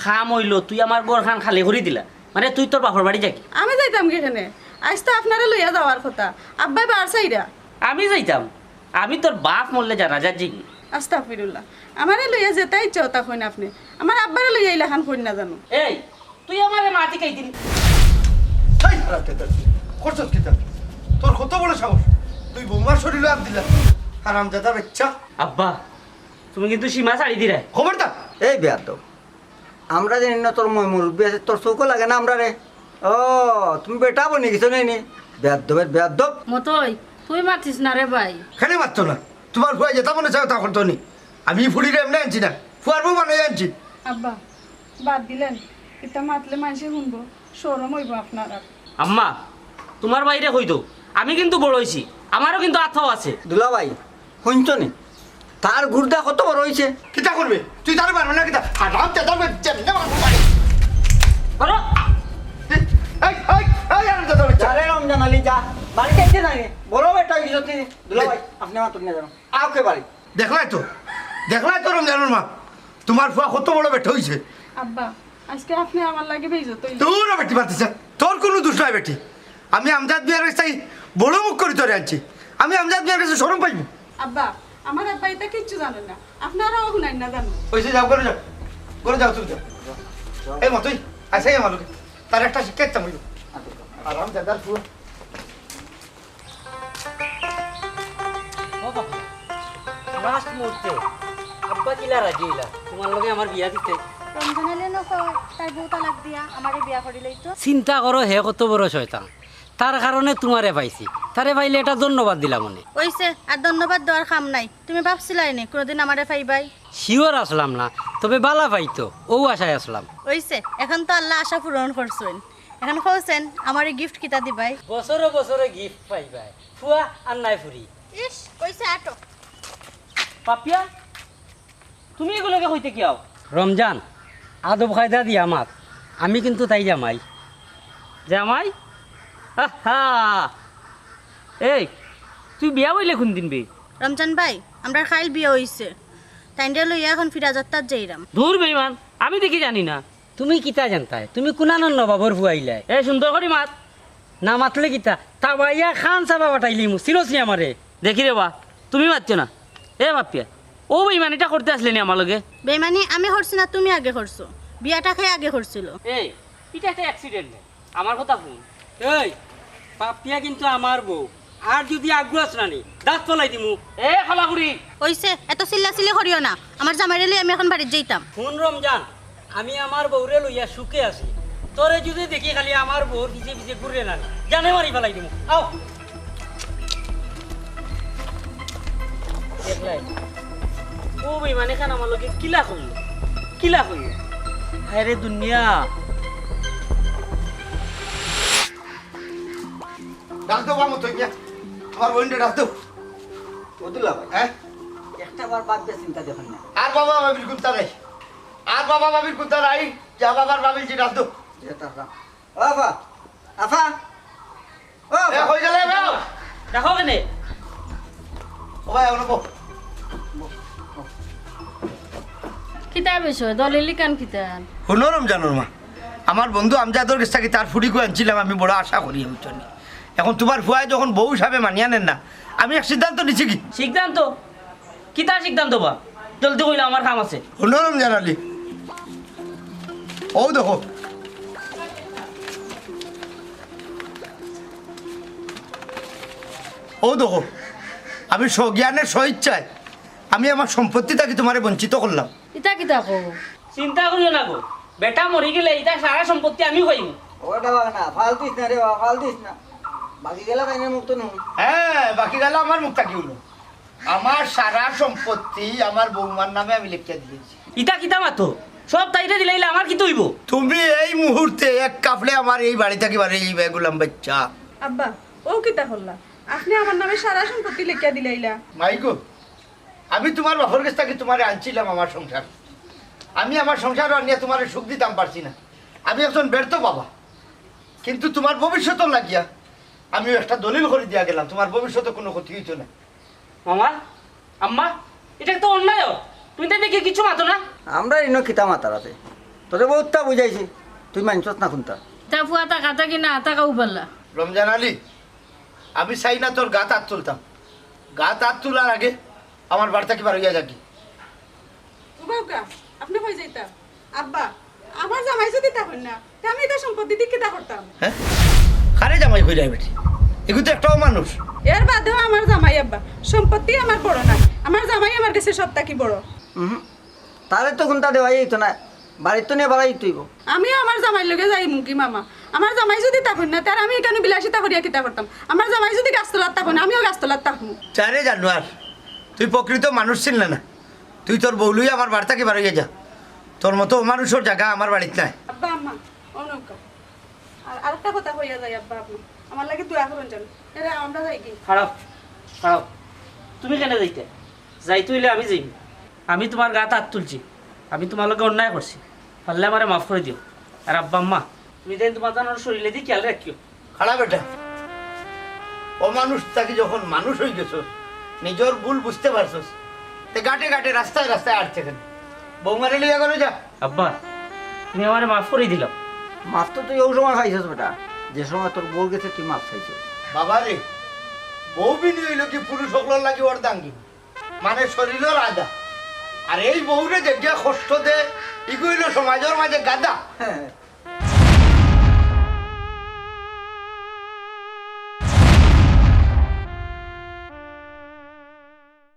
কাম অইলো, তুই আমার ঘরখান খালি করি দিলা। মানে তুই তোর বাপর বাড়ি যাবি? আমি যাইতাম গি কেনে? আইজ তো আপনারে লইয়া যাওয়ার কথা। আব্বায় বার চাইরা। আমি যাইতাম? আমি তোর বাপ মরলে জানাজাত যাইগি। আস্তাগফিরুল্লাহ। আমারে লইয়া যেতা ইচ্ছা অতা কইন আপনে। আমার আব্বারে লইয়া ইলাখান কইন না জানো। এই, তুই আমারে মাটি খাই দিলি। এই হারামজাদা, করছস কিতা? তোর কত বড় সাহস? তুই বৌমার শরীলো আত দিলা, হারামজাদা বাচ্চা। আব্বা, তুমি কিন্তু সীমা ছাড়ি দিরায়। খবরদার! এই বেয়াদব, আমরা জানি না তোর ময় মুরব্বি আছে, তোর চউখো লাগে না আমরারে? ও, তুমি বেটা বনি গেছো নি? বেয়াদবের বেয়াদব। মতই, তুই মাতিস না রে ভাই। কেনে মাততো না? তুমার ফুয়ায় যেতা মনে চায় অতা করতো নি। আমি ফুড়িরে এমনে আনছি না, ফুয়ার বউ বানাইয়া আনছি। আব্বা, বাদ দিলাইন, ইতা মাতলে মানষে হুনবো, শরম অইবো আপনারার। আম্মা, তুমার ভাইরে কই দেও, আমি কিন্তু বড় অইছি, আমারও কিন্তু আত-পাও আছে। দুলাভাই, হুনছো নি? তার গুর্দা কত বড় অইছে। কিতা করবে? তুই তারে মারবে না কিতা? হারামজাদা, যেমনে মারবো মারি। ধরো। এই, এই, এই, হারামজাদা বাচ্চা। যা রে রমজান আলী, যা। বাড়ি যাইতে নাই রে। বড় বেটা অইছো তুই। দুলাভাই, আপনে মাতুন না জানো। আও কে বাড়ি। দেখলায় তো, দেখলায় তো রমজানর মা, তুমার ফুয়া কত বড় বেটা অইছে। আব্বা, আজকে আপনি আমার লাগি বেইজ্জত অইলেন। তোর বেটি মাতিস না, তোর কুনু দুষ নাই বেটি। আমি আমজাদ মিয়ার গেছ থাকি বড় মুখ করি তোরে আনছি। আমি আমজাদ মিয়ার গেছে শরম পাইমু? আব্বা, আমার আব্বা ইতা কিচ্ছু জানইন না, আপনারাও হুনাইন না জানইন। অইছে, যাও, ঘরো যাও, ঘরো যাও, তুমি যাও। এই মা, তুই আইছস আমার লগে, তারে একটা শিক্ষা দিতাম অইবো। আরাম দাদার ফুয়া। ও বাবা, লাস্ট মুহূর্তে আব্বা কিলা রাজি অইলা তুমার লগে আমার বিয়া দিতে? রমজান আলী নকর, তার বউ তালাক দিয়া আমারে বিয়া করি লইতো। চিন্তা করো, হে কত বড় শয়তান। তার কারণে তুমারে পাইছি, তারে পাইলে এটা ধন্যবাদ দিলাম অনে। অইছে, আর ধন্যবাদ দেওয়ার কাম নাই। তুমি ভাবছিলায় নি কুনুদিন আমারে পাইবায়? শিওর আছলাম না, তবে বালা পাইতো, অউ আশায় আছলাম। অইছে, এখন তো আল্লায় আশা পূরণ করছইন। এখন কওছেন, আমারে গিফট কিতা দিবায়? বছরে বছরে গিফট পাইবায়, ফুয়া আর নায় ফুরি। ইস, অইছে, আটো। পাপিয়া, তুমি ইগুলারে কইতে কিয়াও? রমজান, আদব কায়দা দিয়া মাত, আমি কিন্তু তাই জামাই। জামাই? আহা! এই, তুই বিয়া অইলে কুনদিন বে? রমজান ভাই, আমরার কাইল বিয়া অইছে, তাইনরে লইয়া এখন ফিরা যাত্রাত যাইরাম। দূর বেইমান, আমি দেখি জানি না। তুমি কিতা জানতায়? তুমি কুনানর নবাবর ফুয়া ইলায়? এ, সুন্দর করি মাত। না মাতলে কিতা? তাবাইয়া খান চাবা বাটাইলিমু, চিনস নি আমারে? দেখি রে বা, তুমি মাতিও না। এ বাপিয়া, অউ বেইমানিটা করতে আছলে নি আমার লগে? বেইমানি আমি করছি না, তুমি আগে করছো। বিয়াটা হে আগে করছিল। এই, ইটা একটা অ্যাক্সিডেন্ট নায়, আমার কথা হুন। এই, পাপিয়া কিন্তু আমার বউ, আর যুদি আগুয়াস না নি, দাঁত ফালাই দিমু। এ, কলাকুড়ি! অইছে, এত চিল্লাচিল্লি করিও না। আমার জামাইরে লইয়া আমি এখন বাড়িত যাইতাম। হুন রমজান, আমি আমার বউরে লইয়া সুখে আছি। তোরে যুদি দেখি খালি আমার বউর পিছে পিছে ঘুরে না, জানে মারি ফালাই দিমু। আও। দেখলাই? অউ বেইমানে খান আমার লগে কিলা কইলো? কিলা কইলো? হায় রে দুনিয়া। ডাক দেও বামু, তুই গিয়া আমার বইনরে ডাক দেও। ও দুলাভাই, হ্যাঁ? একটা বার বাদ দিয়া চিন্তা দেখইন না। আর বাবা ভাবির কুন্তা নাই, আর বাবা ভাবির কুন্তা নাই। যা বাবার ভাবির যে ডাক দেও। যেটা রাম। ও আফা, আফা, ও এ, আফা। কই গেলে বে? দেখো কেনে? ও ভাই, ওনো বউ। কিতা বিষয়? দলিল ইখান কিতা? হুনো রমজানর মা, আমার বন্ধু আমজাদর গেছ থাকি তার ফুড়িগু আনছিলাম, আমি বড় আশা করি, বুঝছো নি? এখন তুমার ফুয়ায় যখন বউ হিসাবে মানিয়া নেইন না, আমি এক সিদ্ধান্ত নিছি কি? সিদ্ধান্ত? কিতা সিদ্ধান্ত বা? জলদি কইলা, আমার কাম আছে। হুনো রমজান আলী, অউ দেখো, অউ দেখো, আমি স্বজ্ঞানে স্বইচ্ছায় আমি আমার সম্পত্তি থাকি তুমারে বঞ্চিত করলাম। ইতা কিতা কও? চিন্তা করিও না গো, বেটা মরি গেলে ইতা সারা সম্পত্তি আমি পাইমু। ওটা বাবা না, ফাল দিস না রে বাবা, ফাল দিস না। বাকি গেলা তাইনর মুখ তো নুন। হ্যাঁ, বাকি গেলা আমার মুখ থাকি হুনো। আমার সারা সম্পত্তি আমার বৌমার নামে আমি লেখিয়া দিলাইছি। ইতা কিতা মাতো? সব তাইরে দিলাইলে আমার কিতা অইবো? তুমি এই মুহূর্তে এক কাফড়ে আমার এই বাড়ি থাকি বারই যাইবায়, গোলাম বাইচ্চা। আব্বা, অউ কিতা করলা? আপনে আমার নামে সারা সম্পত্তি লেখিয়া দিলাইলা। মাইগো, আমি তুমার বাপর গেছ থাকি তুমারে আনছিলাম আমার সংসার। আমি আমার সংসার আনিয়া তুমারে সুখ দিতাম পারছি না। আমি একজন ব্যর্থ বাবা, কিন্তু তুমার ভবিষ্যতর লাগিয়া আমিও একটা দলিল করি দিয়া গেলাম, তুমার ভবিষ্যতে কুনু ক্ষতি অইতো না। মামা, আম্মা, ইটা তো অন্যায়। তুমি তাই দেখি কিচ্ছু মাতো না। আমরা ইনো কিতা মাতার আছে? তোরে বউততা বুঝাইছি, তুই মানছস না কুন্তা। তা ফুয়া তা কাতা কি না, তা কাউ বললা? রমজান আলী, আমি চাই না তোর গাত আত তুলতাম। গাত আত তুলার আগে আমার বাড়ি থাকি বারইয়া যাগি। ও বাউকা, আপনে কই যাইতা? আব্বা, আমার জামাই যুদি তা অইন না, তে আমি ইতা সম্পত্তি দি কিতা করতাম? হ্যাঁ? কারে জামাই কইরায় বেটি? ইগু তো একটা অমানুষ। এর বাদেও আমার জামাই আব্বা, সম্পত্তি আমার বড় না, আমার জামাই আমার গেছে সব থাকি বড়। হুম, তারে তো কুন্তা দেওয়াই অইতো না, বাড়িত তো নিয়া বাড়াই দিতে অইবো। আমিও আমার জামাইর লগে যাইমুগি মামা। আমার জামাই যুদি তা অইন না, তে আমি ইখানো বিলাসিতা করিয়া কিতা করতাম? আমার জামাই যুদি গাছতলাত তা অইন, আমিও গাছতলাত থাকমু। যা রে জানোয়ার, তুই প্রকৃত মানুষ চিনলে না। তুই তোর বউ লইয়া আমার বাড়ি থাকি বারইয়া যা। তোর মতো অমানুষর জাগা আমার বাড়িত নাই। আব্বা আম্মা, অউ নৌকা। আর আরেকটা কথা কইয়া যাই আব্বা আম্মা, আমার লাগি দোয়া করইন যেন। এরে আমরা যাইগি। খাড়াও, খাড়াও। তুমি কেনে যাইতায়? যাইতে অইলে আমি যাইমু। আমি তুমার গাত আত তুলছি, আমি তুমার লগে অন্যায় করছি, পারলে আমারে মাফ করি দিও। আর আব্বা আম্মা, তুমি যেন তুমার জানর শরীরেদি খিয়াল রাখিও। খাড়া বেটা, অমানুষ থাকি যখন মানুষ অইগেছস, নিজর ভুল বুঝতে পারছস, তে ঘাটে ঘাটে রাস্তায় রাস্তায় আটতে কেনে? বৌমারে লইয়া ঘরো যা। আব্বা, তুমি আমারে মাফ করি দিলাও। মাফ তো তুই অউ সময় পাইছস বেটা, যে সময় তোর বউর গেছে তুই মাফ চাইছস। বাবা রে, বউ বিনি অইলো কি পুরুষ অকলর লাগি অর্ধাঙ্গিনী, মানে শরীলর আধা। আর এই বউরে যেগিয়ে কষ্ট দে, ইগু অইলো সমাজর মাঝে গাধা।